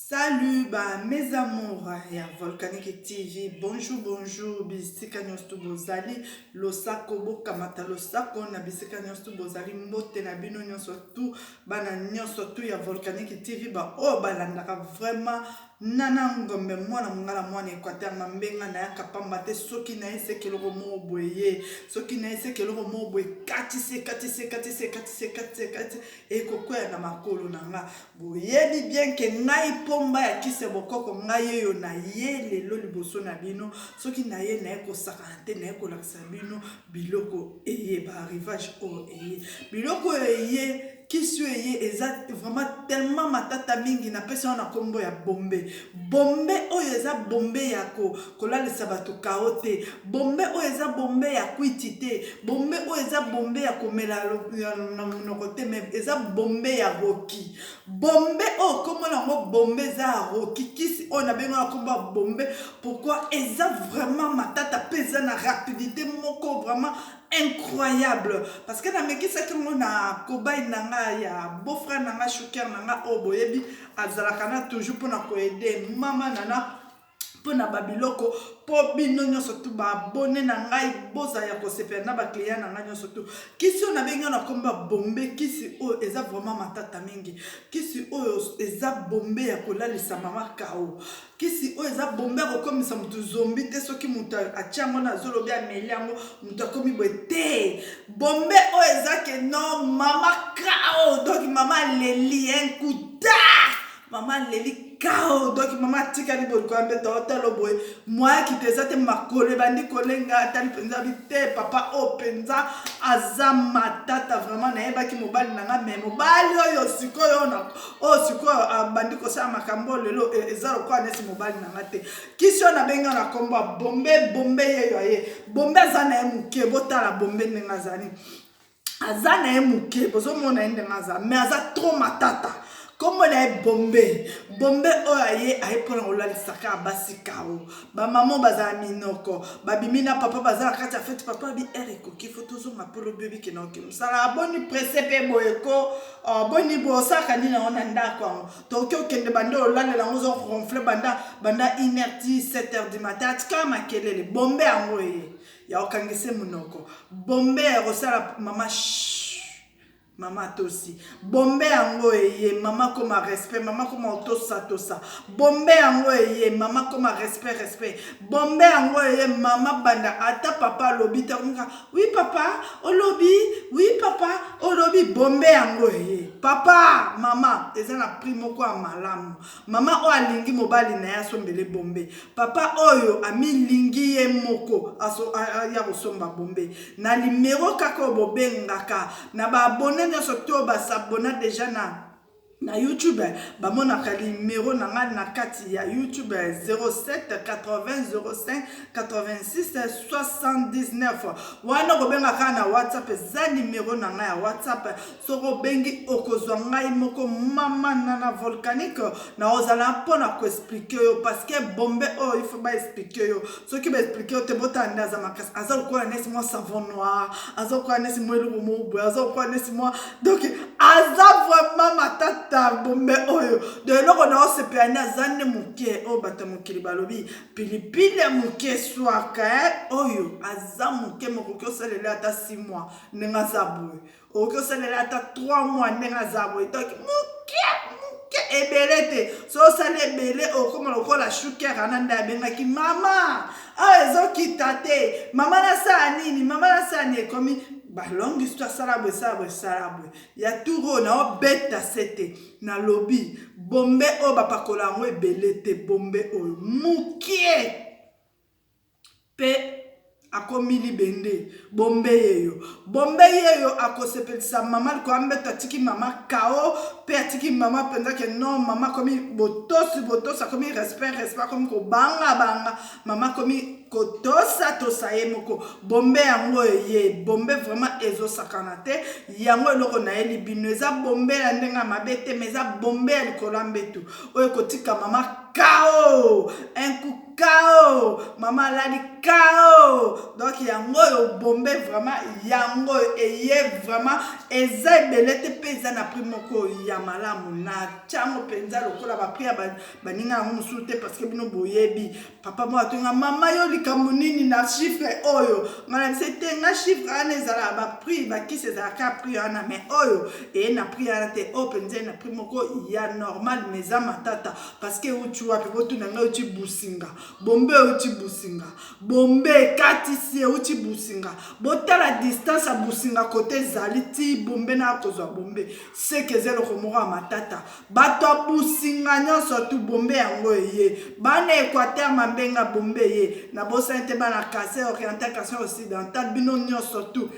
Salut ba mes amours ya Volcanique TV. Bonjour, bonjour bisika nyonso tu bozali. Losako bokamata losako na bisika nyonso tu bozali. Mbote na bino nyonso tu bana nyonso tu ya Volcanique TV ba oyo balandaka vraiment Nana Ngombe mwana mongala mwana Equateur mambenga nayaka pamba te soki naye seke eloko moko boye ye soki naye seke eloko moko boye katisi ekatisi ekatisi ekatisi ekatisi ekatisi ekokwea na makolo na nga. Boyebi bien ke ngai pomba ya kisi ya bokoko ngai yeyo na ye lelo liboso na bino soki na ye naye kosakana te naye kolakisa bino biloko eye ba arrivage oyo eye biloko oyo eye kisi oyo eye eza vraiment tellement matata mingi napesi yango na nkombo ya bombe bombe oyo eza bombe ya kolalisa bato kao te bombe oyo eza bombe ya kwiti te Bombe oyo eza bombe ya komela na monoko te mais eza bombe ya roki. Bombe oyo kombo na yango bombe eza ya roki kisi oyo na bengi na kombo ya bombe pourquoi eza vraiment matata pe eza na rapidite moko vraiment incroyable parce que namekisaki yango na cobaye na nga ya beau frère na nga chouker na nga oyo boyebi azalaka na toujours mpona koede mama nana mpo na babiloko mpo bino nyonso tu baabone na ngai bozala ya kosepela na baclient na ngai nyonso tu kisi oyo nabengi na nkombo ya bombe kisi oyo eza vraiment matata mingi kisi oyo eza bombe ya kolalisa mama kao kisi oyo eza bombe ya kokomisa moto zombi te soki moto atia yango na zolobi ameli yango moto akomi boye te bombe oyo eza ke non mama kao donc mama aleli enkuta Mama aleli kao donc mama atikali boye likolo ya mbeto aotala boye moyen akita eza te makolo ebandi kolenga atali mpenza bi te papa oyo mpenza aza matata vraiment nayebaki mobali na nga me mobali oyo sikoyo oyo sikoyo abandi kosala makambo oyo lelo e, eza lokola neti mobali na nga te kisi oyo nabengi na nkombo ya bombe bombe yeyo aye bombe aza na ye moke botala bombe ndenge azali aza na ye moke bozomona ye ndenge aza mais aza trop matata nkombo na ye bombe bombe oyo aye aye mpona kolalisa kaka basi kao bamama bazala minoko babimi na papa baza na kati ya fete papa abi ere ekoki fo tozonga mpo lobi obi kende oke mosala aboni presse mpe boye ko oh, boni boye osalaka nini yango na ndako yango tokoki okende banda olalela yango ozo ronfle banda banda 1 heure ti 7 heures du matin atikala makelele bombe yango eye ya kokangise monoko bombe ya kosala mama shh mama atosi bombe yango eye mama koma respect mama koma otosatosa bombe yango eye mama koma respect respect bombe yango eye mama banda ata papa alobi te akomoka wi papa olobi wi papa olobi bombe yango eye papa mama eza na prix moko ya malamu Mama oyo alingi mobali na ye asombele bombe. Papa oyo amilingi ye moko aya kosomba bombe. Na limero kaka oyo bobengaka na ba abonne nyonso to ba s'abonna deja na na YouTube bamonaka limero na ngai na kati ya YouTube 07 80 05 86 79 wana okobenga kaka na WhatsApp eza limero na ngai ya WhatsApp Soki obengi okozwa ngai moko mama nana volcanique na ozala mpo na koexplike yo parce que bombe oyo il faut baexplike yo soki baexplike yo te botala nde aza makasi aza lokola nesi mwa savon noir aza lokola nesi mwa eloko moko boye aza lokola nesi mwa donc aza vraiment matata bombe oyo donc eloko na osepela nde aza nde moke oyo bato ya mokili balobi pilipili ya moke swaka eh? oyo aza moke mokoki osalela ata 6 mois ndenge aza boye okoki osalela ata 3 mois ndenge aza boye donc moke moke ebele te so osali ebele okoma lokola shuker ana nde abengaki mama awa ezokita te mama nasala nini mama nasala nini ekomi balongue histoire sala boye sala boye sala boye ya tour oyo naobeta se te nalobi bombe oyo bapakola yango ebele te bombe oyo mokie Pe akomi libende bombe yeyo bombe yeyo akosepelisa mama likoya mbeto atiki mama kao pe atiki mama mpenza ke non mama akomi botosi botosi akomi respect respect akomi kobanga banga mama akomi kotosa tosa ye moko bombe yango ye bombe vraiment ezosakana te yango eloko nayeli bino eza bombe ya ndenge ya mabe te ma eza bombe ya likolo ya mbeto oyo ekotika mama kao un coup KO mama alali KO donc yango oyo bombe vraiment yango oyo eye vraiment eza ebele te mpe eza na prix moko ya malamu. Na tiango mpenza lokola baprix ya baninga yango mosusu te, parce que bino boyebi. Papa moko atonga: "Mama, yo likambo nini na chiffre oyo?" Nga na bise te, nga chiffre wana ezalaka baprix, bakisi ezalaka prix wana, mais oyo eye na prix wana te. Oyo mpenza na prix moko ya normal, mais eza matata parce que euti wapi? Botuna ngai, euti Businga. Bombe euti Businga, bombe ekatisi, euti Businga. Botala distance ya Businga kote ezali ti bombe na kozwa bombe, seke eza eloko moko ya matata. Bato ya Businga nyonso tu, bombe yango eye. Bana Équateur, Mambenga, bombe eye. Nabosani te bana Kasai Oriental, Kasai Occidental, bino nyonso tu,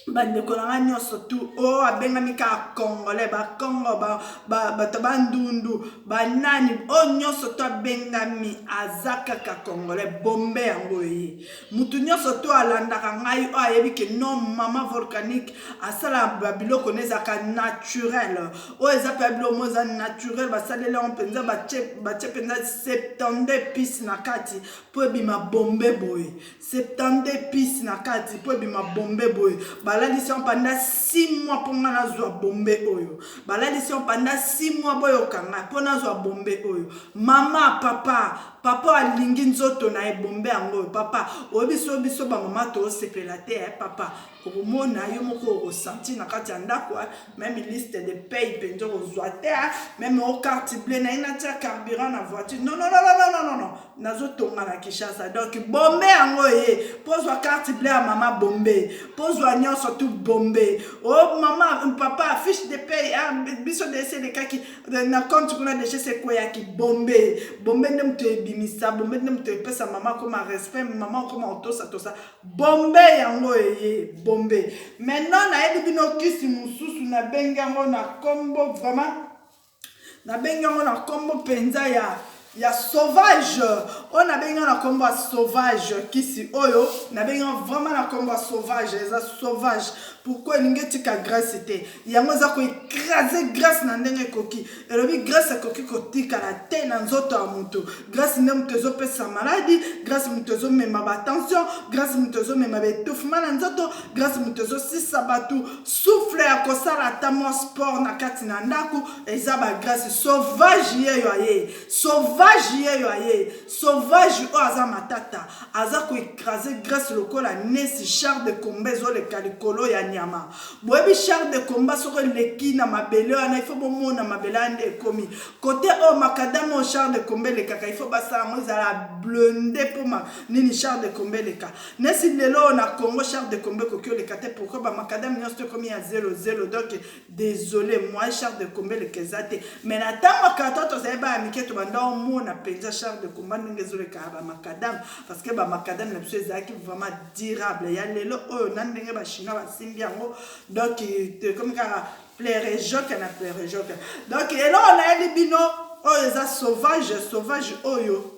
bandeko na ngai nyonso tu oyo abengami kaka Congolais, Bakongo, bato Bandundu, banani, oyo nyonso to abengami aza kaka Congolais, bombe yango eye. Mutu nyonso to alandaka ngai, oyo ayebi ke non, mama Volcanique asala babiloko ne ezalaka naturel. Oyo eza mpe biloko mo eza naturel, basaleli yango mpenza, batie mpenza 72 épices na kati mpo ebima bombe boye. 72 épices na kati mpo ebima bombe boye. Balalisi yango pendant 6 mois mpo nga nazwa bombe oyo. Balalisi yango pendant 6 mois, boyokanga, mpo nazwa bombe oyo. Mama, papa, papa alingi nzoto na ye, bombe yango oyo. Papa, oyebi so biso bamama toosepela te, eh, papa okomona yo moko okosentir na kati ya ndako, même liste de paye mpenza okozwa te, même o carte bleue na ye natia carburant na voiture. Non, non, non, non, non, non, non, nazotonga na Kinshasa. Donc bombe yango ye mpo ozwa carte bleue ya mama, bombe mpo ozwa nyonso tu, bombe o oh, mama, papa, fiche de paye, ah, biso dese elekaki na compte kuna, deja ekweyaki. Bombe, bombe nde moto ebimisa bombe, nde moto epesa mama koma respect, mama okoma otosatosa. Bombe yango eye, bombe. Maintenant nayebi bino kisi mosusu, nabengi yango na nkombo, vraiment nabengi yango na nkombo mpenza ya sauvage. Oyo nabengi yango na nkombo ya sauvage. Kisi oyo nabengi yango vraiment na nkombo ya sauvage. Eza sauvage pourquoi? Elingi etika graisse te. Yango eza koécraser graisse na ndenge ekoki. Elobi graisse ekoki kotikala te na nzoto ya motu. Graisse nde moto ezopesa maladie, graisse moto ezomema batension, graisse moto ezomema baétouffement na nzoto, graisse moto ezosisa bato souffle ya kosala ata mwa sport na kati na ndako. Eza bagraisse. Sauvage yeyo aye, sauvage yeyo aye, sauvage oyo aza matata, aza koécraser graisse lokola nesi char de combat ezoleka likolo ya nyama. Boyebi char de combat, soki eleki na mabele wana, ifo bomona mabele wana nde ekomi kote oyo macadam oyo char de combat elekaka. Ifo basala yango ezala blindé mpo nini? Char de combat eleka. Nesi lelo oyo na Congo, char de combat ekoki oleka te. Pourquoi? Bamacadam nyonso to ekomi ya 00. Donc désolé, moi char de combat eleka eza te. Mais na ntango kaka tozali baya mike, tobanda omona mpenza char de combat ndenge ezoleka ya bamacadam, parce que bamacadam na biso ezalaki vraiment durable. Ya lelo oyo, na ndenge Bachinois basimbi yango, donc ekomi kaka plere joke na plere joke. Donc eloko nayeli bino oyo eza sauvage. Sauvage oyo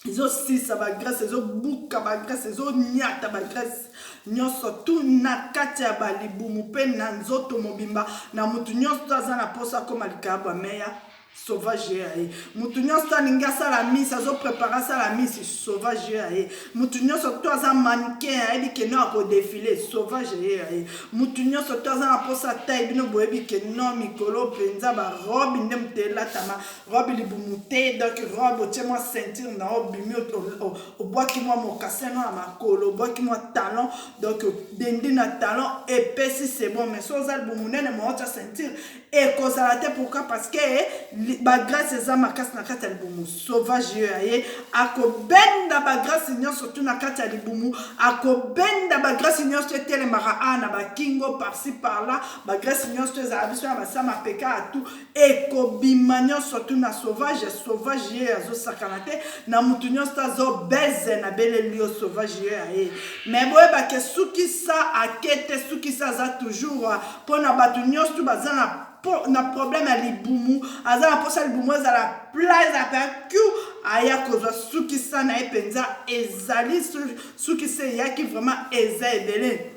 ezosisa bagraisse, ezobuka bagraisse, ezoniata bagraisse nyonso tu na kati ya balibumu mpe na nzoto mobimba. Na motu nyonso aza na mposa akóma likayabo ya meya, sauvage ye aye. Motu nyonso alingi asala miss, azopréparer asala miss, sauvage ye aye. Motu nyonso to aza mannequin, ayebi ke no akodéfiler, sauvage ye aye. Motu nyonso to aza na mposa taille, bino boyebi ke no mikolo mpenza barobe nde moto elatama, robe libumu te. Donc robe otie mwa ceinture na obimi, obwaki mwa mocassin no na makolo, obwaki mwa talon, donc dendi na talon epesi, c'est bon. Mais so oza libumu nene, mootia ceinture ekozala te. Pourquoi? Parce que bagraisse eza makasi na kati ya libumu. Sauvage oyo aye akobenda bagraisse nyonso tu na kati ya libumu, akobenda bagraisse nyonso etelemaka a na bakingo, par-ci par-là, bagraisse nyonso ezala biso na basa mapeka ya tu, ekobima nyonso tu na sauvage. Sauvage ye azosakana te na mutu nyonso azobeze na beleli yo. Sauvage ye aye. Mais boyebake sukisa ake te, sukisa aza toujours mpona bato nyonso tu baza na problème ya libumu, aza na mposa libumu ezala plat, ezala mpe ku aya kozwa sukisa na ye mpenza. Ezali sukisa eyaki vraiment eza ebele.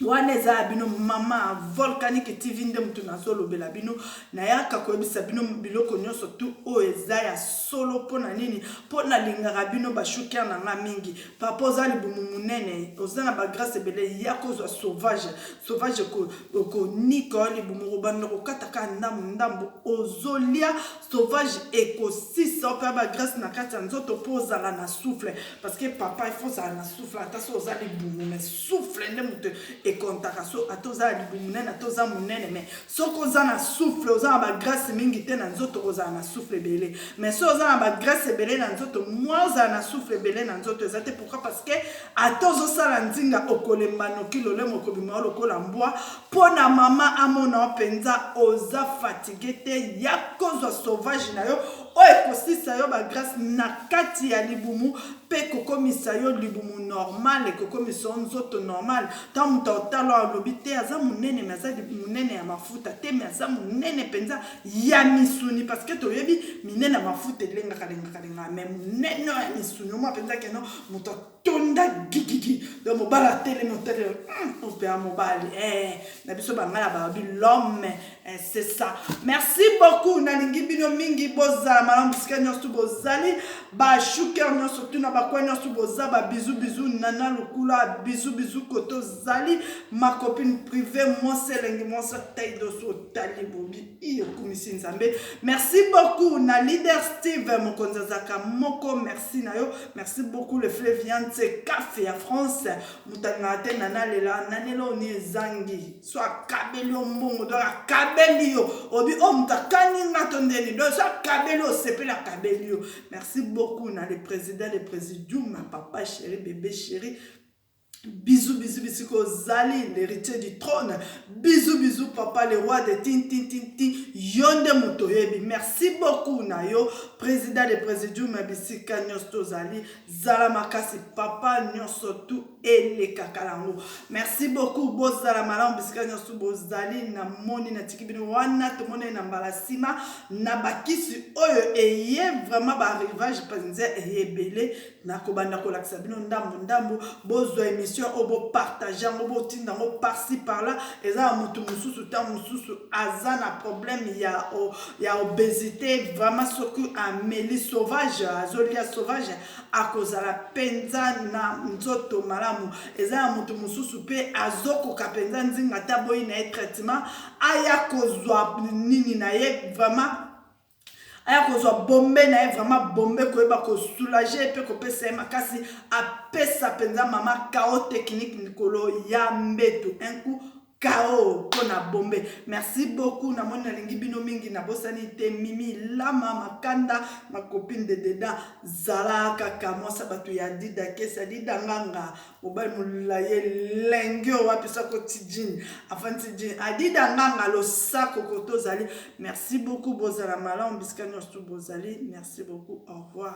Wana eza ya bino mama Volcanique TV nde moto nazolobela bino. Nayaka koyebisa bino biloko nyonso tu oyo eza ya solo. Mpo na nini? Mpo nalingaka bino bashuker na nga mingi. Papa, oza libumu monene, oza na bagrace ebele, ya kozwa sauvage. Sauvage konika yo libumu, kobanda kokata kaka ndambu ndambu, ozolia sauvage, ekosisa mpe bagrace na kati ya nzoto mpo ozala na souffle. Parce que papa, il faut ozala na souffle. Ata so oza libumu, mais souffle nde moto ekontaka. So ata oza na libumu monene, ata oza monene, mais soki oza na souffle, oza na bagrace mingi te na nzoto, kozala na souffle ebele. Mais so oza na bagrace ebele na nzoto, mwa ozala na souffle ebele na nzoto eza te. Pourquoi? Parce que ata ozosala nzinga, okolemba noki, lolemo okobima yo lokola mbwa. Mpo na mama amona yo mpenza oza fatigué te, ya kozwa sauvage na yo oyo ekosisa yo bagrace na kati ya libumu mpe ekokomisa yo libumu normal, ekokomisa yo nzoto normal. Ntango moto otala, alobi te aza monene, mais aza monene ya mafuta te, mais aza monene mpenza ya misuni. Parce que toyebi minene ya mafuta elengaka, lengaka, lengaka, mais monene oyo ya misuni, omwa mpenza keno moto atonda gigigi. Donc mobali atelemi, otelemi opeya mobali na biso bangai na balobi l'homme, c'est ça. Merci beaucoup, nalingi bino mingi. Bozala malamu bisika nyonso bozali, bashuker nyonso tuna bakwa nyonso boza. Babizu bizu, nana lukula, bizu bizu kote ozali, ma copine privé, mwasi elengi, mwasi atai doso, otali bobi i okumisi Nzambe. Merci beaucoup na leader Steve Mokonzi, azalaka moko. Merci na yo, merci beaucoup. Le Fleviante Cafe ya France, moto alingaka te nanalela nanela oni ezangi so akabeli yo mbongo. Donc akabeli yo, obi oyo moto akani nga to ndeni. Donc so akabeli yo, osepeli, akabeli yo. Merci beaucoup na le président, le présidium, papa chéri, bébé chéri, bisous bisous bisika ozali, l'héritier du trône, bisous bisous papa le roi de tin tin tin tin, yo nde moto oyebi. Merci beaucoup na yo, président de présidium, bisika nyonso tozali. Zala makasi papa, nyonso tu elekaka yango. Merci beaucoup, bozala malamu bisika nyonso bozali. Namoni natiki bino wana, tomoni na mbala nsima na bakisi oyo eye vraiment baarrivage mpenza eye ebele. Nakobanda kolakisa bino ndambu ndambu. Bozwa émission oyo, bopartage yango, botinda yango par-ci par-là. Eza na motu mosusu, ntango mosusu aza na problème ya obésité. Vraiment, soki ameli sauvage, azolia sauvage, akozala mpenza na nzoto malamu. Eza na motu mosusu mpe azokoka mpenza nzinga te, aboyi na ye traitement, aya kozwa nini na ye vraiment, aya kozwa bombe na ye vraiment, bombe koyeba kosoulager mpe kopesa ye makasi, apesa mpenza mama kao technique likolo ya mbeto, un coup kao mpona bombe. Merci beaucoup, namoni nalingi bino mingi. Nabosani te Mimi Lama Makanda, ma copine de deda, zala kaka mwasa bato ya dida kesi, adida nganga, mobali molai elenge oyo wapi sako ti jean afandi jean, adida nganga, losako koto ozali. Merci beaucoup, bozala malamu bisika nyonso bozali. Merci beaucoup, au revoir.